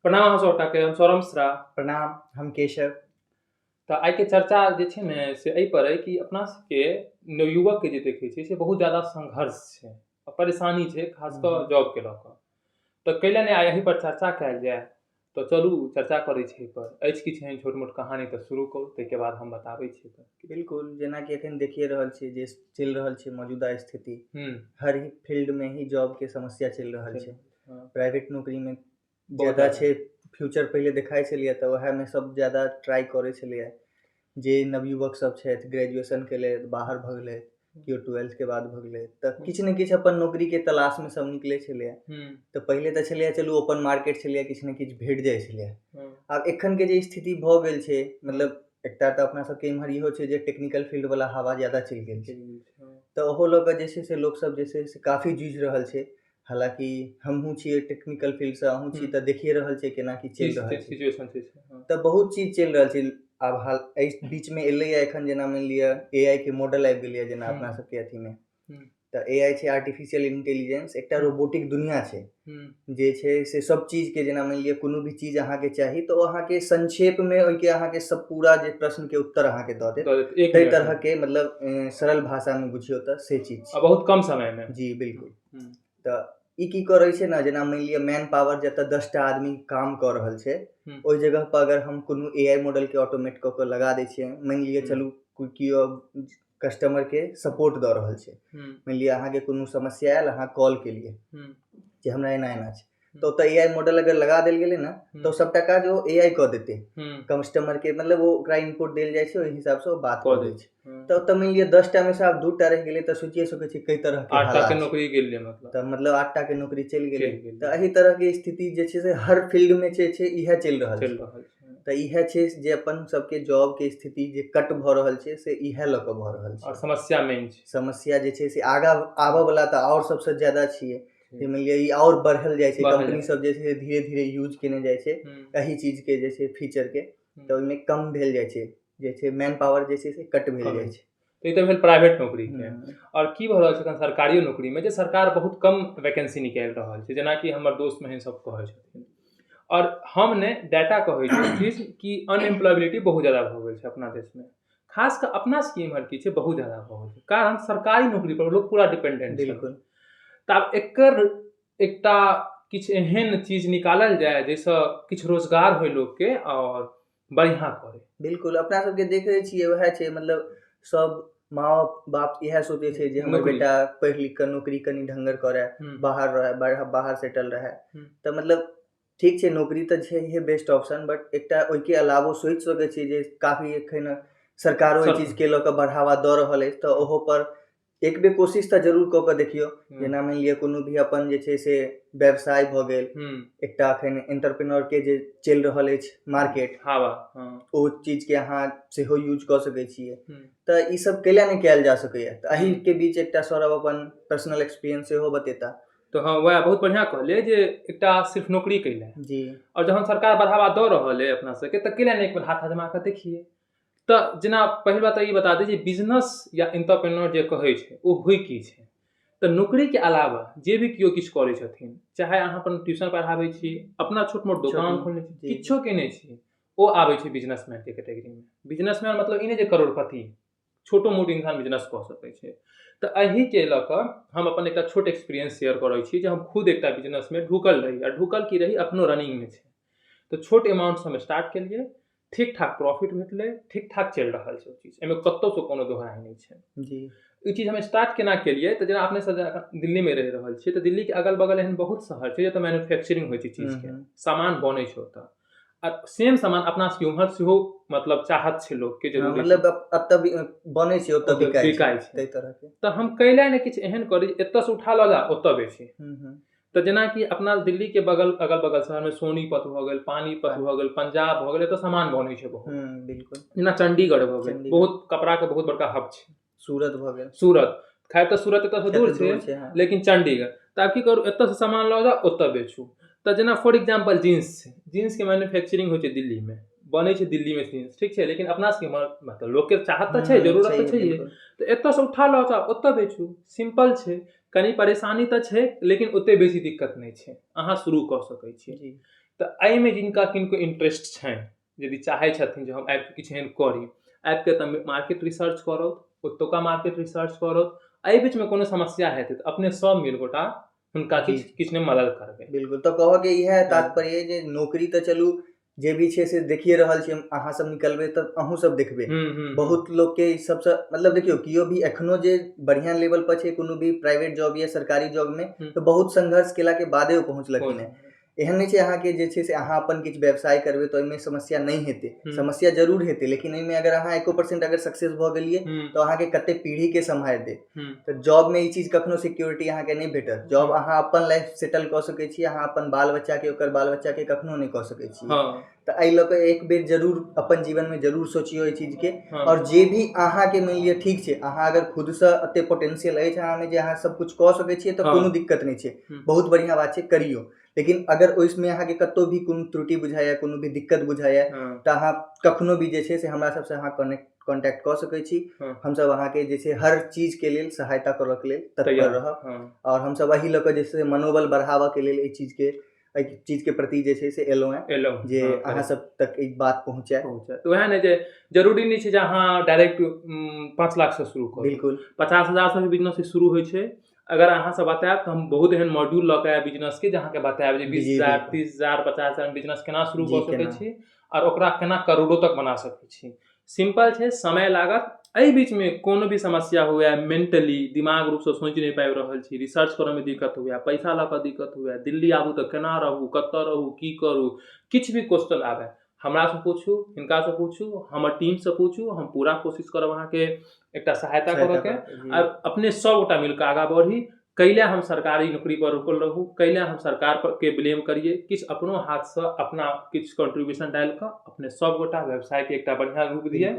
प्रणाम अहाँ सबटाके, हम सौरभ मिश्रा। प्रणाम, हम केशव। तऽ आइके चर्चा जे छै ने से एहिपर अइ कि अपना सबके नवयुवकके जे देखै छियै से बहुत ज्यादा संघर्ष छै आ परेशानी छै, खास कऽ जॉबके लऽ कऽ। तऽ कैला नहि आइ एहिपर चर्चा कयल जाय। तऽ चलू चर्चा करै छी एहिपर। अछि किछु एहन छोट मोट कहानी, तऽ शुरू करू, ताहिके बाद हम बताबै छी। बिल्कुल, जेनाकि एखन देखिए रहल छियै जे चलि रहल छै मौजूदा स्थिति, हर ही फील्ड में ही जॉब के समस्या चलि रहल छै। प्राइवेट नौकरी में ज्यादा छै फ्यूचर, पहिले देखाइ छलैए तऽ उएहमे सब ज्यादा ट्राई करै छलैए। जे नवयुवक सब छथि, ग्रेजुएशन केलथि, बाहर भगलथि, केओ ट्वेल्थ के बाद भगलै, तऽ किछु ने किछु अपन नौकरी के तलाश मे सब निकलै छलैए। तऽ पहिले तऽ छलैए चलू ओपन मार्केट छलैए, किछु ने किछु भेट जाइ छलैए। आब एखन के जे स्थिति भऽ गेल छै, मतलब एकटा तऽ अपना सबके इम्हर इहो छै जे टेक्निकल फील्ड वाला हवा ज्यादा चलि गेल छै, तऽ ओहो लऽ कऽ जे छै से लोकसब जे छै से काफी जूझि रहल छै। हालाँकि हमहूँ छियै टेक्निकल फील्डसँ, अहूँ छी, तऽ देखिए रहल छियै केना की चलि रहल छै सिचुएशन छै। तऽ बहुत चीज चलि रहल छै। आब हाल एहि बीचमे एलैए एखन जेना मानि लिअ ए आई के मॉडल आबि गेलैए जेना अपना सबके अथीमे। तऽ ए आई छै आर्टिफिशियल इंटेलिजेंस, एकटा रोबोटिक दुनिया छै जे छै से सब चीजके, जेना मानि लिअ कोनो भी चीज अहाँके चाही तऽ ओ अहाँके संक्षेपमे ओहिके अहाँके सब पूरा जे प्रश्नके उत्तर अहाँके दऽ देत। दऽ देत एक ताहि मिनटमे। तरहके, मतलब सरल भाषामे बुझियौ तऽ से चीज आ छै। बहुत कम समयमे। जी बिल्कुल। तऽ ई की करै छै ने, जेना मानि लिअ मैन पावर जतऽ 10टा आदमी काम कऽ रहल छै, ओहि जगह पर अगर हम कोनो ए आई मॉडलके ऑटोमेट कऽ कऽ लगा दै छियै, मानि लिअ चलू केओ कस्टमरके सपोर्ट दऽ रहल छै, मानि लिअ अहाँके कोनो समस्या आयल, अहाँ कॉल केलियै जे हमरा एना एना छै, तऽ ओतऽ ए I model अगर लगा देल गेलै ने तऽ ओ सबटा काज ओ ए आई कऽ देतै कस्टमर के। मतलब ओ ओकरा इनपुट देल जाइ छै, ओहि हिसाबसँ ओ बात कऽ कऽ दै दै छै। तऽ ओतऽ मानि लिअ 10टा मे से आब 2टा रहि गेलै, तऽ सोचिए सकै छी कई तरहके 8टाके हालात छै। नौकरी गेलै मतलब। तऽ मतलब 8टाके नौकरी चलि गेलै। चलि गेलै। तऽ एहि तरहके स्थिति जे छै से हर फील्डमे जे छै इएह चलि रहल चलि छै। रहल छै। तऽ इएह छै जे अपन सबके जॉबके स्थिति जे कट भऽ रहल छै से इएह लऽ कऽ भऽ रहल आओर छै। समस्या मेन छै। समस्या जे छै से आगाँ आबऽ वाला तऽ आओर सबसँ ज्यादा छियै जे मानि लिअ ई आओर बढ़ल जाइ छै। बढ़ल कंपनी जाइ। सब जे छै धीरे धीरे यूज केने जाइ छै एहि चीजके जे छै फीचरके, तऽ ओहिमे कम भेल जाइ छै, जे छै मैन पावर जे छै से कट भेल कम जाइ छै। तऽ ई तऽ भेल प्राइवेट नौकरीके। आओर की भऽ रहल छै एखन सरकारियो नौकरीमे जे सरकार बहुत कम वैकेंसी निकालि रहल छै, जेनाकि हमर दोस्त महीन सब कहै छथिन, आओर हम ने डाटा कहै छी चीज कि अनएम्प्लॉयबिलिटी बहुत ज्यादा भऽ गेल छै अपना देशमे, खास कऽ अपना सबके इम्हर की छै बहुत ज्यादा भऽ गेल छै, कारण सरकारी नौकरी पर लोक पूरा डिपेंडेंट छै। तऽ आब एकर एकटा किछु एहन चीज निकालल जाय जाहिसँ किछु रोजगार होइ लोकके आओर बढ़िआँ करै। बिल्कुल, अपना सबके देखै छियै उएह छै, मतलब सब माँ बाप इएह सोचै छै जे हमर नौकरी। बेटा पढ़ि लिख कऽ नौकरी कनि ढङ्गर करए, बाहर रहए, बाहर सेटल रहए। तऽ मतलब ठीक छै, नौकरी तऽ छैहे बेस्ट ऑप्शन, बट एकटा ओहिके अलावो सोचि सकै छियै जे काफी एखन सरकारो एहि चीजके लऽ कऽ बढ़ावा दऽ रहल अछि, तऽ ओहो पर एक बेर कोशिश तऽ जरूर कऽ कऽ देखियौ। जेना मानि लिअ कोनो भी अपन जे छै से व्यवसाय भऽ गेल, एकटा एखन एंटरप्रेन्योरके जे चलि रहल अछि मार्केट, हवा, हँ। ओ चीजके अहाँ सेहो यूज कऽ सकै छियै। तऽ ई सब कैला नहि कयल जा सकैए? तऽ एहिके बीच एकटा सौरभ अपन पर्सनल एक्सपीरियंस सेहो बतेता। तऽ हँ, वएह बहुत बढ़िआँ कहलियै जे एकटा सिर्फ नौकरी कैला आओर जहन सरकार बढ़ावा दऽ रहल अइ अपना सबके, तऽ कैला नहि एक बेर हाथ आजमा कऽ देखियै। तऽ जेना पहिल बात तऽ ई बता दी जे बिजनेस या एंटरप्रेन्योर जे कहै छै ओ होइ की छै। तऽ नौकरीके अलावा जे भी केओ किछु करै छथिन, चाहे अहाँ अपन ट्यूशन पढ़ाबै छी, अपना छोट मोट दोकान खोलने छी, किछो केने छी, ओ आबै छै बिजनेसमैनके कैटेगरीमे। बिजनेसमैन मतलब ई नहि जे करोड़पति, छोटो मोट इंसान बिजनेस कऽ सकै छै। तऽ एहिके लऽ कऽ हम अपन एकटा छोट एक्सपीरियंस शेयर करै छी जे हम खुद एकटा बिजनेसमे ढुकल रही, आ ढुकल की रही, अखनो रनिंगमे छै। तऽ छोट अमाउंटसँ हम स्टार्ट केलियै, ठीक ठाक प्रॉफिट भेटलै, ठीक ठाक चलि रहल छै ओ चीज, एहिमे कतहुसँ कोनो दोहराइ नहि छै। ई चीज हम स्टार्ट केना केलियै? तऽ जेना अपने सब दिल्लीमे रहि रहल छियै, तऽ दिल्लीके अगल बगल एहन बहुत शहर छै जतऽ मैन्युफैक्चरिंग होइ छै चीजके, सामान बनै छै ओतऽ, आ सेम सामान अपना सबके उम्हर सेहो मतलब चाहत छै लोकके, जरूरी। मतलब एतऽ बनै छै, ओतऽ बिकाइ छै ताहि तरहके। तऽ हम कैला ने किछु एहन करी, एतऽसँ उठा लऽ जा ओतऽ बेची। तऽ जेनाकि अपना दिल्लीके बगल अगल बगल शहरमे सोनीपत भऽ गेल, पानीपत भऽ गेल, पंजाब भऽ गेल, एतऽ सामान बनै छै बहुत। जेना चंडीगढ़ भऽ गेल, बहुत कपड़ाके बहुत बड़का हब छै। सूरत भऽ गेल। सूरत खैर तऽ सूरत एतऽसँ दूर छै, लेकिन चंडीगढ़। तऽ आब की करू, एतऽसँ सामान लऽ जाउ ओतऽ बेचू। तऽ जेना फॉर एग्जाम्पल जीन्स छै, जीन्सके मैन्युफैक्चरिंग होइ छै दिल्लीमे, बनै छै दिल्लीमे जीन्स, ठीक छै, लेकिन अपना सबके मतलब लोकके चाहत तऽ छै, जरूरत तऽ छैहे, तऽ एतऽसँ उठा लऽ जाउ ओतऽ बेचू। सिम्पल छै, कनि परेशानी तऽ छै लेकिन ओते बेसी दिक्कत नहि छै, अहाँ शुरू कऽ सकै छी। तऽ एहिमे जिनका किनको इंटरेस्ट छनि, यदि चाहै छथिन जे हम आबिके किछु एहन करी, आबिके तऽ मार्केट रिसर्च करत, ओतुका मार्केट रिसर्च करत, एहि बीचमे कोनो समस्या हेतै तऽ अपने सब मिल गोटा हुनका किछु किछु नहि मदद करबै। बिल्कुल, तऽ कहऽके इएह तात्पर्य जे नौकरी तऽ चलू जे भी छै से देखिए रहल छी, अहाँ सब निकलबै तऽ अहूँ सब देखबै। बहुत लोकके ई सबसँ मतलब देखियौ केओ भी एखनो जे बढ़िआँ लेवल पर छै कोनो भी प्राइवेट जॉब या सरकारी जॉबमे तऽ बहुत संघर्ष केलाके बादे ओ पहुँचलखिन हेँ। एहन नहि छै अहाँके जे छै से अहाँ अपन किछु व्यवसाय करबै तऽ ओहिमे समस्या नहि हेतै, समस्या जरूर हेतै, लेकिन एहिमे अगर अहाँ 1% अगर सक्सेस भऽ गेलियै तऽ अहाँके कते पीढ़ीके सम्हारि देत। तऽ जॉबमे ई चीज कखनो सिक्योरिटी अहाँके नहि भेटत। जॉब अहाँ अपन लाइफ सेटल कऽ सकै छी, अहाँ अपन बाल बच्चाके ओकर बाल बच्चाके कखनो नहि कऽ सकै छी। तऽ एहि लऽ कऽ एक बेर जरूर अपन जीवनमे जरूर सोचियौ एहि चीजके। आओर जे भी अहाँके मानि लिअ ठीक छै, अहाँ अगर खुदसँ एते पोटेंशियल अछि अहाँमे जे अहाँ सब किछु कऽ सकै छियै तऽ कोनो दिक्कत नहि छै, बहुत बढ़िआँ बात छै, करियौ। लेकिन अगर ओहिमे अहाँके कतहु भी कोनो त्रुटि बुझाइए, कोनो भी दिक्कत बुझाइए तऽ अहाँ कखनो भी जे छै से हमरा सबसँ अहाँ कॉन्टैक्ट कऽ सकै छी। हमसब अहाँके जे छै हर चीजके लेल सहायता करऽके लेल तत्पर रहब। आओर हमसब एहि लऽ कऽ जे छै से मनोबल बढ़ाबऽके लेल एहि चीजके प्रति जे छै से एलहुँ हेँ जे अहाँ सब तक ई बात पहुँचाए। तऽ वएह ने जे जरूरी नहि छै जे अहाँ डायरेक्ट 5 लाखसँ शुरू करू। बिल्कुल, 50,000 से भी बिजनेस शुरू होइ छै। अगर अहाँ सब बतायब तऽ हम बहुत एहन मॉड्यूल लऽ के आयब बिजनेस के, जे अहाँके बतायब जे 20,000 30,000 50,000 बिजनेस केना शुरू कऽ सकै छी आओर ओकरा केना करोड़ों तक बना सकै छी। सिंपल छै, समय लागत। एहि बीचमे कोनो भी समस्या हुए, मेंटली दिमाग रूपसँ सोचि नहि पाबि रहल छी, रिसर्च करऽमे दिक्कत हुए, पैसा लऽ कऽ दिक्कत हुए, दिल्ली आबू तऽ केना रहू, कतऽ रहू, की करू, किछु भी क्वेश्चन आबै हमरासँ पूछू, हिनकासँ पूछू, हमर टीमसँ पूछू, हम पूरा कोशिश करब अहाँके एकटा सहायता करऽके। आ अपने सब गोटा मिलकऽ आगाँ बढ़ी। कैला हम सरकारी नौकरी पर रुकल रहू, कैला हम सरकार पर के ब्लेम करिए, किछु अपनो हाथसँ अपना किछु कॉन्ट्रीब्यूशन डालि कऽ अपने सब गोटा व्यवसायके एकटा बढ़िआँ रूप दिए।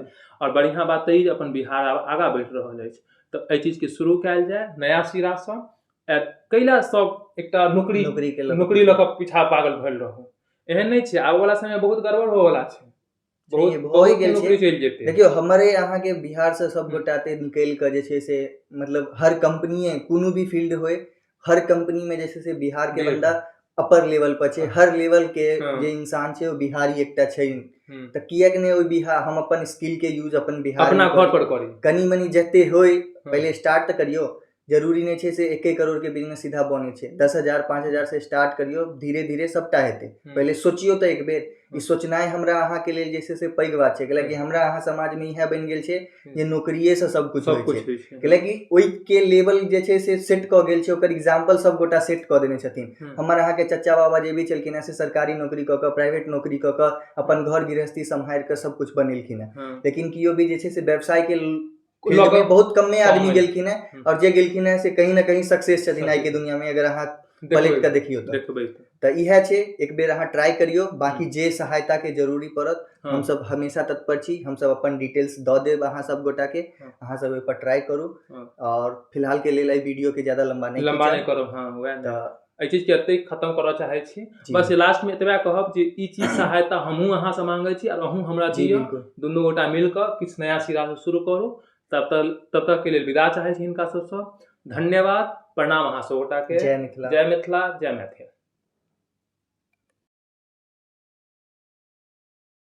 आओर बढ़िआँ बात तऽ ई जे अपन बिहार आब आगाँ बढ़ि रहल अछि, तऽ एहि चीजके शुरू कयल जाय नया सिरासँ। कैला सब एकटा नौकरी नौकरी लऽ कऽ पीछा पागल भेल रहू, एहन नहि छै। आबऽवला समय बहुत गड़बड़ होवला छै, बहुत बहुत नौकरी चलि जेतै। देखियौ हमरे अहाँके बिहार से सब गोटा ते निकलि कऽ जे छै से मतलब हर कंपनीए कोनो भी फील्ड होय, हर कंपनी में जे छै से बिहार के बंदा अपर लेवल पर छै, हर लेवल के जे इंसान छै ओ बिहारी एकटा छै। तऽ किएक नहि ओहि बिहार हम अपन स्किल के यूज अपन बिहार अपना घर पर करी, कनी मनी जते होय पहिले स्टार्ट तऽ करियौ। जरूरी नहि छै से 1 करोड़ के बिजनेस सीधा बनै छै, 10,000 5,000 से स्टार्ट करियौ, धीरे धीरे सबटा हेतै। पहिले सोचियौ तऽ एक बेर। ई सोचनाइ हमरा अहाँके लेल जे छै से पैघ बात छै, कैलाकि हमरा अहाँ समाजमे इएह बनि गेल छै जे नौकरिए से सब कुछ होइ छै, कैलाकि ओहिके लेवल जे छै से सेट कऽ गेल छै, ओकर एग्जाम्पल सब गोटा सेट कऽ देने छथिन। हमर अहाँके चचा बाबा जे भी छलखिन हेँ से सरकारी नौकरी कऽ कऽ प्राइवेट नौकरी कऽ कऽ अपन घर गृहस्थी सम्हारि कऽ सब कुछ बनेलखिन हेँ। लेकिन केओ भी जे छै से व्यवसाय के बहुत कमे आदमी गेलखिन हेँ, और जे गेलखिन हेँ से कहीं ना कहीं सक्सेस छथिन आइ के दुनिया में, अगर अहाँ पलटि कऽ देखियौ तऽ इएह छै। एक बेर अहाँ ट्राई करियौ, बाकी जे सहायता के जरूरी पड़त हमसब हमेशा तत्पर छी, हमसब अपन डिटेल्स दऽ देब अहाँ सब गोटा के, अहाँ सब ओहि पर ट्राई करू। और फिलहाल के लेल एहि वीडियो के ज्यादा लंबा नहि करब। हाँ, वएह तऽ एहि चीजके एते खत्म करऽ चाहै छी। बस लास्ट में एतबे कहब जे ई चीज सहायता हमहूँ अहाँसँ मांगै छी और अहूँ हमरा दियौ, दुनू गोटा मिल कऽ किछु नया सिरासँ शुरू करू। तब तक के लेल विदा चाहै छी हिनका सबसँ। धन्यवाद, प्रणाम अहाँ सब गोटा के। जय मिथिला, जय मिथिला, जय मैथिल।